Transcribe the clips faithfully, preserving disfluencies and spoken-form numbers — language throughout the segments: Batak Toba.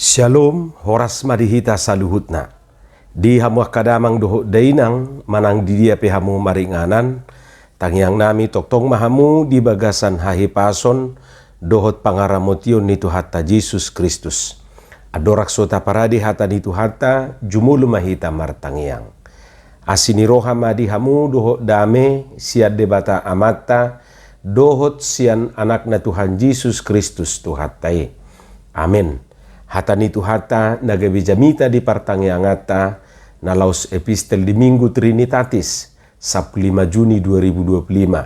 Syalom, horas ma di hita saluhutna. Di hamu angka damang dohot dainang, manang di dia pe hamu maringanan, tangiang nami tongtong ma hamu di bagasan hahipason dohot pangaramotion ni Tuhanta Jesus Kristus. Andorang so taparade hata ni Tuhanta, jumolo ma hita martangiang. Asi ni roha ma di hamu dohot dame sian Debata Amanta, dohot sian Anakna Tuhan Jesus Kristus Tuhanta i. Amen. Hata ni Tuhanta na gabe jamita di partangianganta, na laos epistel di Minggu Trinitatis, sampulu lima Juni dua ribu dua puluh lima.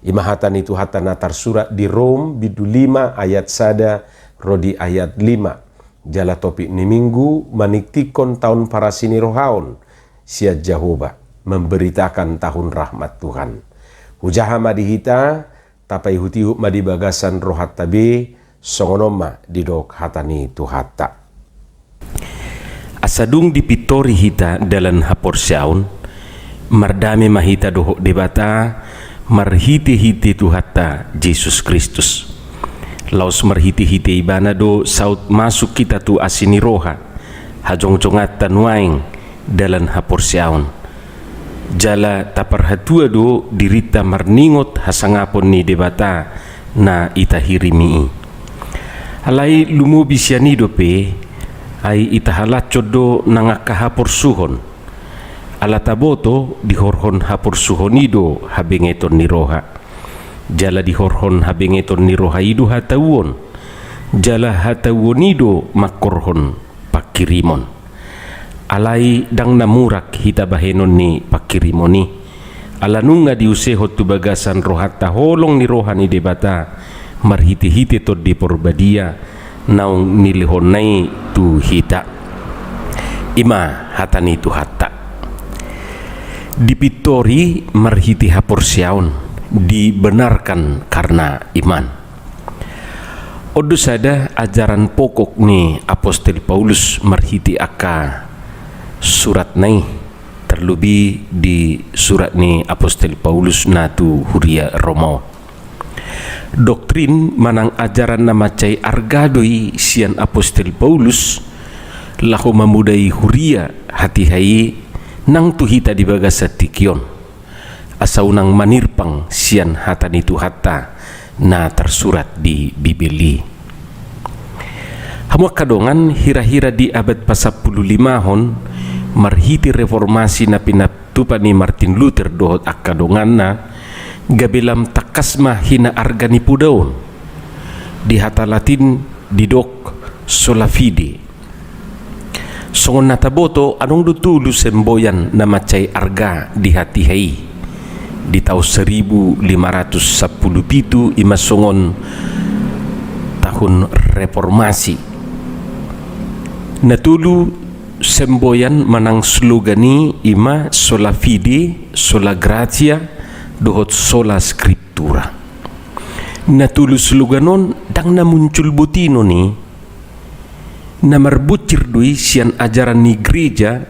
I ma hata ni Tuhanta na tarsurat di Rom, bindu lima ayat sada ro di ayat lima. Jala topik ni Minggu, maningtinghon taon parasi ni roha on sian Jahowa, memberitakan tahun rahmat Tuhan. Hujaha ma di hita, tapaihutihut ma di bagasan rohanta be, songon on ma didok hata ni Tuhanta. Asa dung dipintori hita dalan haporseaon, mardame ma hita dohot Debata, marhitehite Tuhanta Jesus Kristus. Laos marhitehite Ibana do saut masuk hita tu asi ni roha, hajongjonganta nuaeng dalan haporseaon. Jala taparhatua do dirinta marningot hasangapon ni Debata na itahirimi i. Alai lumobi sian i dope, ai itahalashon do nang angka haporsuhon. Ala taboto dihorhon haporsuhon i do habengeton ni roha. Jala dihorhon habengeton ni roha i do hatauon. Jala hatauon i do mangkorhon pangkirimon. Alai ndang na murak hita bahenon ni pangkirimon i. Ala nunga diusehon tu bagasan rohanta holong ni roha ni Debata, marhitehite Tondi Porbadia, naung nilehonna i tu hita. I ma hata ni Tuhanta. Dipintori marhite haporseaon, dibenarkan karena iman. On do sada ajaran pokok ni Apostel Paulus marhite angka suratna i, terlebih di surat ni Apostel Paulus na tu huria Roma on. Doktrin manang ajaran na mansai arga do i sian Apostel Paulus, laho mamodai huria hatiha i nang tu hita di bagasan tingki on. Asa unang manirpang sian hata ni Tuhanta na tarsurat di Bibel i. Hamu angka dongan, hirahira di abad pasampulu limahon, marhite reformasi na pinatupa ni Martin Luther dohot angka donganna, gabe lam tangkas ma hinaarga ni poda on. Di hata Latin didok sola fide. Songon na taboto, adong do tolu semboyan na mansai arga di hatiha i di taon saribu lima ratus sampulu pitu, i ma songon tahun reformasi. Na tolu semboyan manang slogan i, i ma sola fide, sola gratia, dohot sola scriptura. Na tolu slogan on ndang na muncul botinon i, na marbuncir do i sian ajaran ni gereja,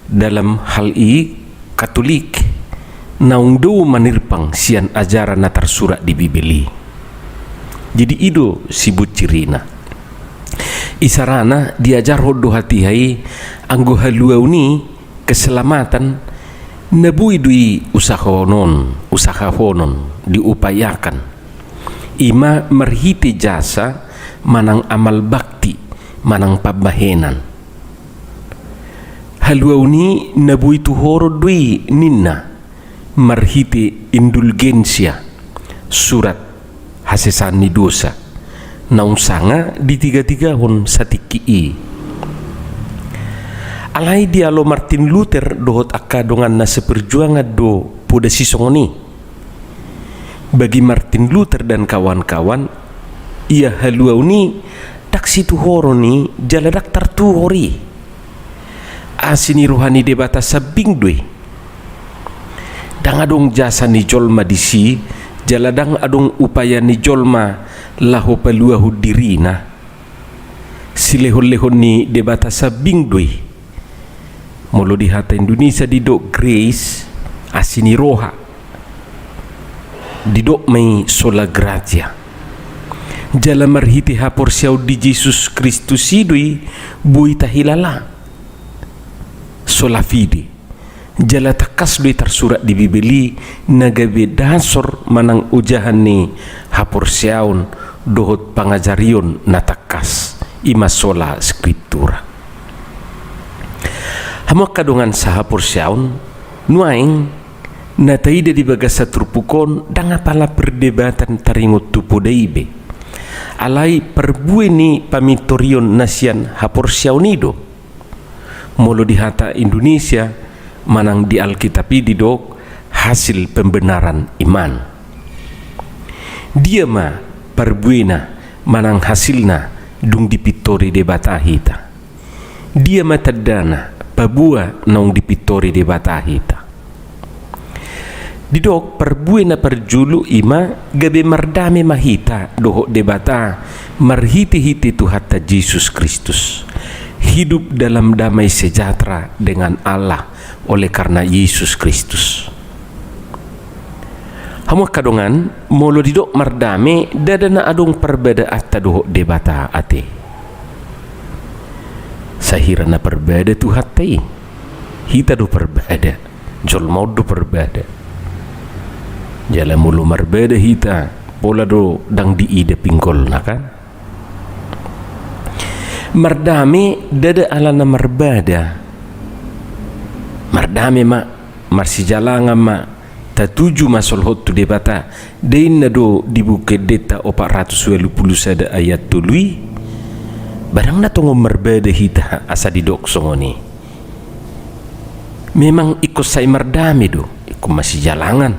dalam hal i Katolik, naung dao manirpang sian ajaran na tarsurat di Bibel i. Jadi i do sibuncirina. Isarana diajarhon do hatiha i anggo haluaon i, keselamatan, na boi do i usahonon, usahahonon, diupayakan. I ma marhite jasa manang amal bakti manang pambahenan. Haluaon i na boi tuhoron do i ninna marhite indulgensia, surat hasesaan ni dosa, naung sanga ditigatigahon satingki i. Alai dialo Martin Luther dohot angka donganna seperjuangan do poda sisongon i. Bagi Martin Luther dan kawan-kawan, ia haluaon i ndang situhoron i jala ndang tartuhor i. Asi ni roha ni Debata sambing do i. Ndang adong jasa ni jolma disi, jala ndang adong upaya ni jolma laho paluahon dirina. Silehonlehon ni Debata sambing do i. Molo di hata Indonesia didok grace, asi ni roha. Didok ma i sola gratia. Jala marhite haporseaon di Jesus Kristus i do i boi tahilala sola fide. Jala tangkas do i tarsurat di Bibel i na gabe dasor manang ojahan ni haporseaon dohot pangajarion na tangkas, i ma sola scriptura. Hamu angka dongan sahaporseaon, nuaeng na taida di bagasan turpuk on ndang apala perdebatan taringot tu poda i be. Alai parbue ni pamintorion na sian haporseaon i do. Molo di hata Indonesia manang di Alkitab i didok hasil pembenaran iman. Dia ma parbuena manang hasilna dung dipintori Debata hita? Dia ma tandana paboa naung dipintori Debata hita? Didok parbue na parjolo i ma gabe mardame ma hita dohot Debata marhite-hite Tuhanta Jesus Kristus. Hidup dalam damai sejahtera dengan Allah oleh karena Yesus Kristus. Hamu angka dongan, molo didok mardame, ndada na adong parbadaanta dohot Debata ate. Sahira na parbada Tuhanta i, hita do parbada. Jolma on do parbada. Jala molo marbada hita, pola do ndang diida pinggolna, kan? Mardame ndada alana marbada. Mardame ma, marsijalangan ma, tatuju ma solhot tu Debata. Dainna do di Buku Endenta opat ratus ualu pulu sada ayat tolu i. Ba ndang na tongon marbada hita asa didok songon i. Memang ingkon sai mardame do, ingkon masijalangan.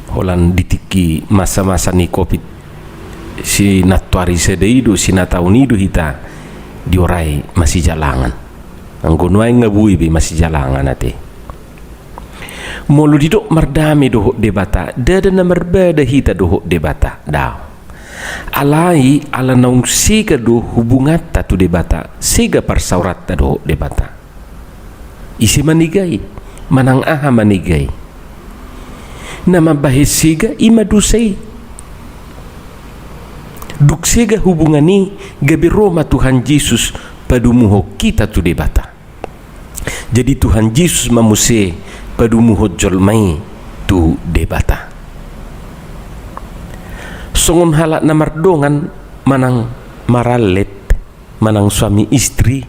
Holan di tingki masa-masa ni covid sinantoari sada i do, sinataon i do hita diorai masijalangan. Anggo nuaeng nga boi be masijalangan ate. Molo didok mardame dohot Debata, ndada na marbada hita dohot Debata, daong. Alai ala naung sega do hubunganta tu Debata, sega parsaoranta dohot Debata. Ise manega i, manang aha manega i? Na mambahen sega i ma dosa i. Dung sega hubungan i, gabe ro ma Tuhan Jesus padumuhon hita tu Debata. Jadi Tuhan Jesus ma muse padumuhon jolma i tu Debata. Songon halak na mardongan manang marallet, manang suami istri,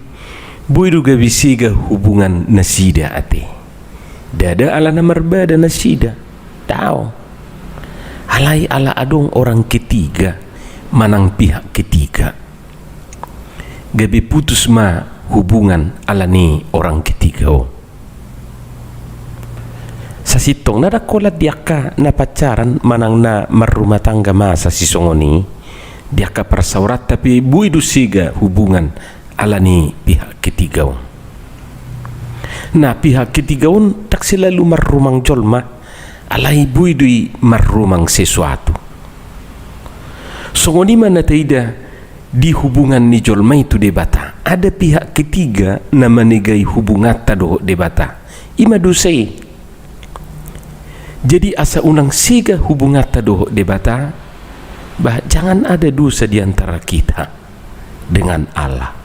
boi do gabe sega hubungan nasida ate. Ndada ala na marbada nasida, daong. Alai ala adong orang ketiga, manang pihak ketiga. Gabe putus ma hubungan ala ni orang ketiga on. Sasintongna ndang holan di angka na pacaran manang na marrumah tangga masa sisongon i, di angka parsaoranta pe boi do sega hubungan ala ni pihak ketiga on. Nah, pihak ketiga on ndang selalu marrumang jolma, alai boi do i marrumang sesuatu. Songon i ma na taida di hubungan ni jolma i tu Debata. Ada pihak ketiga na manegai hubunganta dohot Debata. I ma dosa i. Jadi asa unang sega hubunganta dohot Debata, bah, jangan ada dosa di antara kita dengan Allah.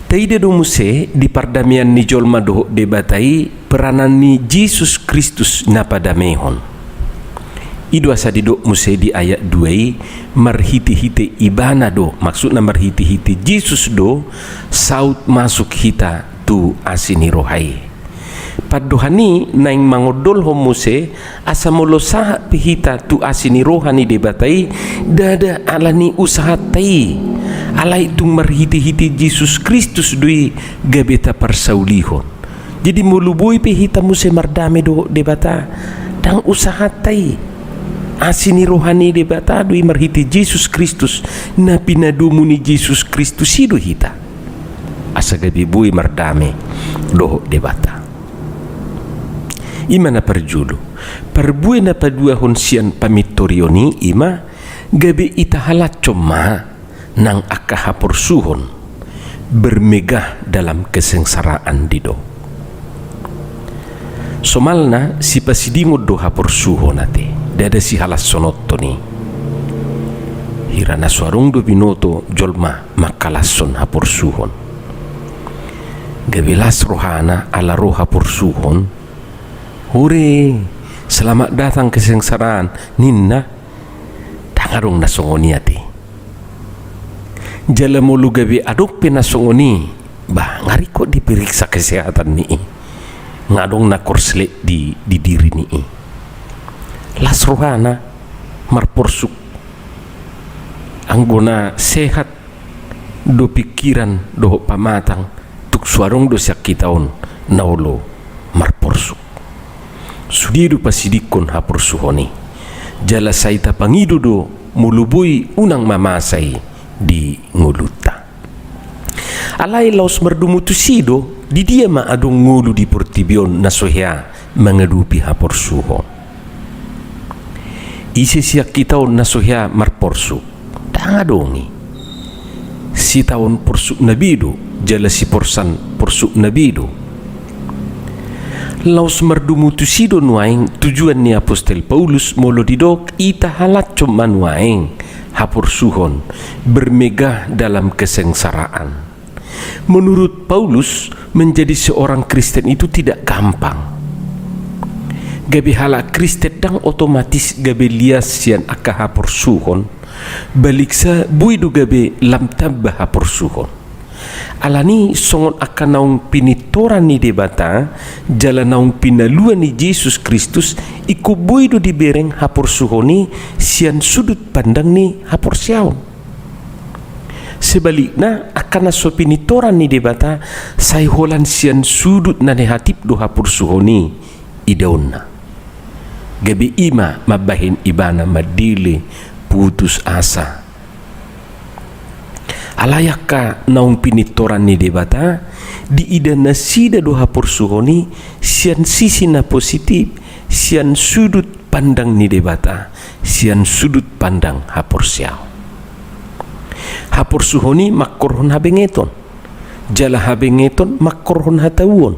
Taida do muse di pardamean ni jolma dohot Debata i peranan ni Jesus Kristus na padamehon. I do asa didok muse di ayat dua i, marhite-hite Ibana do, maksudna marhite-hite Jesus do, saut masuk hita tu asi ni roha i. Pandohan i naeng mangondolhon muse, asa molo sahat pe hita tu asi ni roha ni Debata i, ndada ala ni usahanta i. Alai tung marhite-hite Jesus Kristus do i gabe taparsaulihon. Jadi molo boi pe hita muse mardame dohot Debata, ndang usahanta i. Asi ni roha ni Debata do i marhite Jesus Kristus, na pinadomu ni Jesus Kristus i do hita. Asa gabe boi mardame dohot Debata. I ma na parjolo. Parbue na paduahon sian pamintorion i, i ma gabe itahalashon ma nang angka haporsuhon, bermegah dalam kesengsaraan didok. Somalna sipasidingon do haporsuhon ate, ndada sihalashononhon i. Hira na so adong do binoto jolma manghalashon haporsuhon. Gabe las rohana ala ro haporsuhon. Hure, selamat datang kesengsaraan, ninna. Ndang adong na songon i ate. Jala molo gabe adong pe na songon i, bah, nga ringkot diperiksa kesehatan ni i. Nga adong na korslet di, di diri ni i. Las rohana marporsuk. Anggo na sehat do pikiran dohot pamatang, tung so adong do sian hita on na olo marporsuk. Sude do pasidingkon haporsuhon i. Jala sai tapangido do molo boi unang ma masa i di ngolunta. Alai laos mardomu tusi do, di dia ma adong ngolu di portibi on na so hea mangadopi haporsuhon? Ise sian hita on na so hea marporsuk? Ndang adong i. Sitaon porsukna be do, jala siporsan porsukna be do. Laos mardomu tusi do nuaeng tujuan ni apostel Paulus molo didok i, tahalashon ma nuaeng haporsuhon, bermegah dalam kesengsaraan. Menurut Paulus, menjadi seorang Kristen itu tidak gampang. Gabe halak Kristen ndang otomatis gabe lias sian angka haporsuhon, baliksa boi do gabe lam tamba haporsuhon. Alani songon angka naung pinintoran ni Debata, jala naung pinalua ni Jesus Kristus, ingkon boi do dibereng haporsuhon i sian sudut pandang ni haporseaon. Sebalikna, angka na so pinintoran ni Debata, sai holan sian sudut na nehatip do haporsuhon i idaonna. Gabe i ma mambahen ibana mandele, putus asa. Alai angka naung pinintoran ni Debata, diida nasida do haporsuhon i sian sisi na positif, sian sudut pandang ni Debata, sian sudut pandang haporseaon. Haporsuhon i mangkorhon habengeton, jala habengeton mangkorhon hatauon,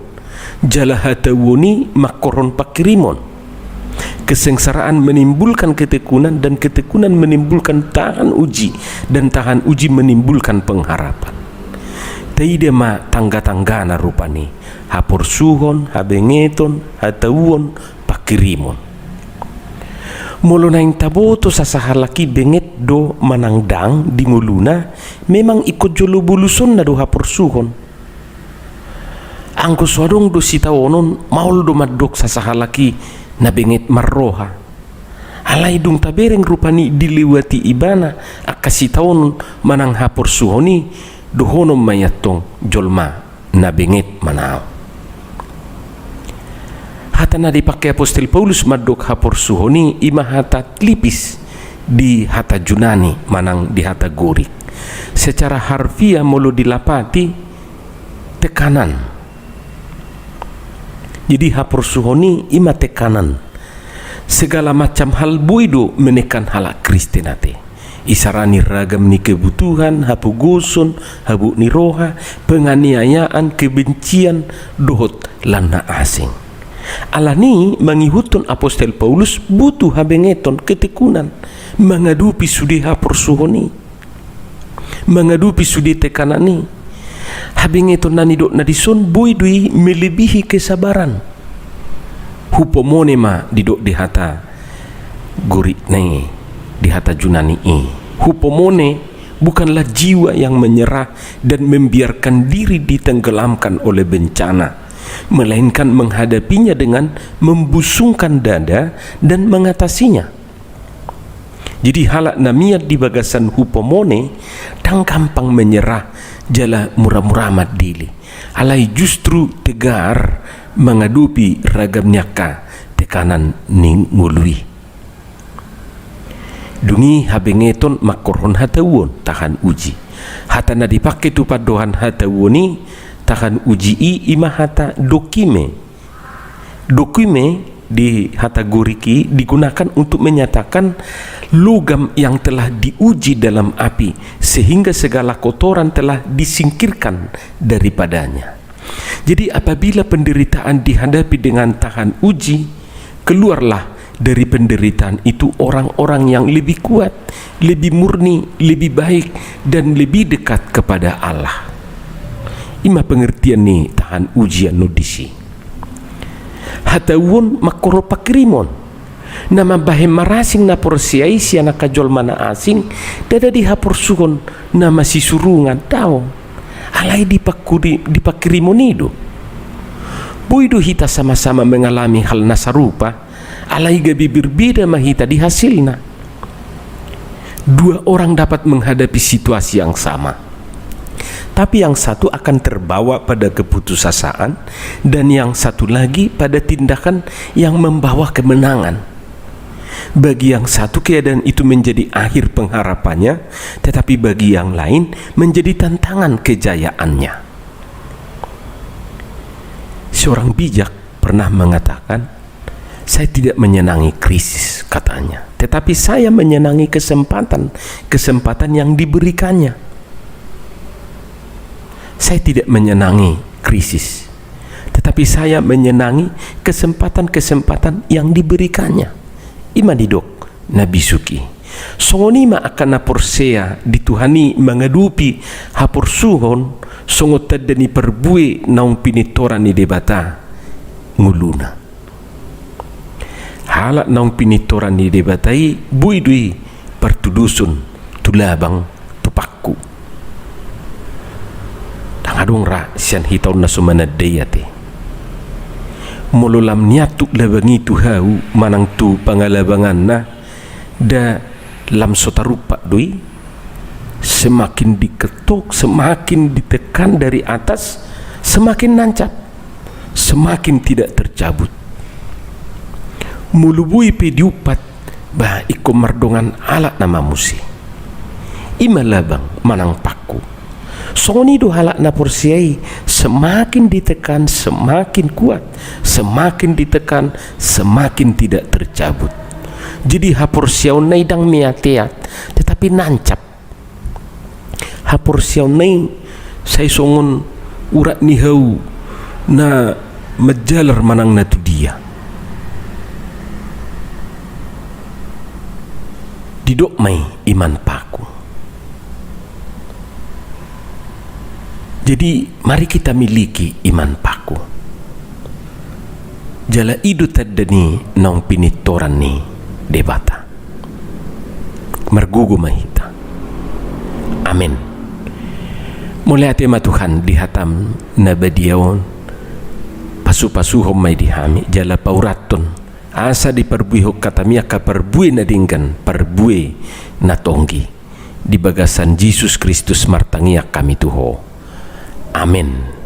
jala hatauon i mangkorhon pangkirimon. Kesengsaraan menimbulkan ketekunan, dan ketekunan menimbulkan tahan uji, dan tahan uji menimbulkan pengharapan. Taida ma tangga-tanggana rupani, haporsuhon, habengeton, hatauon, pangkirimon. Molo naeng taboto sasahalak i benget do manang ndang di ngoluna, memang ingkon jolo bolusonna do haporsuhon. Anggo so adong do sitaonon, maol do mandok sasahalak i na benget marroha. Alai dung tabereng rupani dilewati ibana angka sitaonon manang haporsuhon i, dohonon ma i antong jolma na benget manao. Hata na dipangke apostel Paulus mandok haporsuhon i, i ma hata thlipis di hata Junani manang di hata Gorik. Secara harfiah molo dilapati, tekanan. Jadi haporsuhon i, i ma tekanan. Segala macam hal boi do menekan halak Kristen ate. Isarani ragam ni kebutuhan, hapogoson, habot ni roha, penganiayaan, kebencian, dohot lan na asing. Alani i mangihuthon apostel Paulus butuh habengeton, ketekunan, mangadopi sude haporsuhon i, mangadopi sude tekanan i. Habengeton na nidokna dison boi do i melebihi kesabaran. Hupomone ma didok di hata Gorik na i, di hata Junani i. Hupomone bukanlah jiwa yang menyerah dan membiarkan diri ditenggelamkan oleh bencana, melainkan menghadapinya dengan membusungkan dada dan mengatasinya. Jadi halak na mian di bagasan hupomone, ndang gampang menyerah jala mura-mura mandele. Alai justru tegar mangadopi ragam ni angka tekanan ni ngolu i. Dung i habengeton mangkorhon hatauon, tahan uji. Hata na dipangke tu pandohan hatauon i, tahan uji i, i ma hata dokime. Dokime di hata Gorik i digunakan untuk menyatakan logam yang telah diuji dalam api, sehingga segala kotoran telah disingkirkan daripadanya. Jadi, apabila penderitaan dihadapi dengan tahan uji, keluarlah dari penderitaan itu orang-orang yang lebih kuat, lebih murni, lebih baik, dan lebih dekat kepada Allah. I ma pengertian ni tahan uji annon disi. Hatauon mangkorhon pangkirimon. Na mambahen marasing na porsea i sian angka jolma na asing, ndada dihaporsuhon na masisurungan, daong. Alai di pangkuri-, di pangkirimon i do. Boi do hita sama-sama mengalami hal na sarupa, alai gabe berbeda ma hita di hasilna. Dua orang dapat menghadapi situasi yang sama. Tapi yang satu akan terbawa pada keputusasaan, dan yang satu lagi pada tindakan yang membawa kemenangan. Bagi yang satu, keadaan itu menjadi akhir pengharapannya, tetapi bagi yang lain, menjadi tantangan kejayaannya. Seorang bijak pernah mengatakan, "Saya tidak menyenangi krisis," katanya, "tetapi saya menyenangi kesempatan, kesempatan yang diberikannya." Saya tidak menyenangi krisis, tetapi saya menyenangi kesempatan-kesempatan yang diberikannya. I ma didok na bisuk i. Songon i ma angka na porsea di Tuhan i mangadopi haporsuhon songon tanda ni parbue naung pinitoran ni Debata ngoluna. Halak naung pinitoran ni Debata i boi do i partudoson tu labang, tu pangku. Ndang adong ra sian hita on na so mananda i ate. Molo lam niantuk labang i tu hau manang tu pangalabanganna, nda lam so tarumpak do i, semakin diketok, semakin ditekan dari atas, semakin nancap, semakin tidak tercabut. Molo boi pe diumpat, bah, ingkon mardongan alat nama muse. I ma labang manang pangku. Songon i do halak na porsea i, semakin ditekan, semakin kuat, semakin ditekan, semakin tidak tercabut. Jadi haporseaonna i ndang meateat, tetapi nancap. Haporseaonna i sai songon urat ni hau na manjalar manang na tu dia. Didok ma i iman paku. Jadi, mari kita miliki iman paku. Jala i do tanda ni naung pinitoran ni Debata. Margogo ma hita. Amen. Mauliate ma Tuhan di hataM na badia on. Pasu-pasuhon ma i di hami, jala paurathon. Asa diparbuehon hataMi angka parbue na denggan, parbue na tonggi. Di bagasan Jesus Kristus martangiang hami tu Ho. Amen.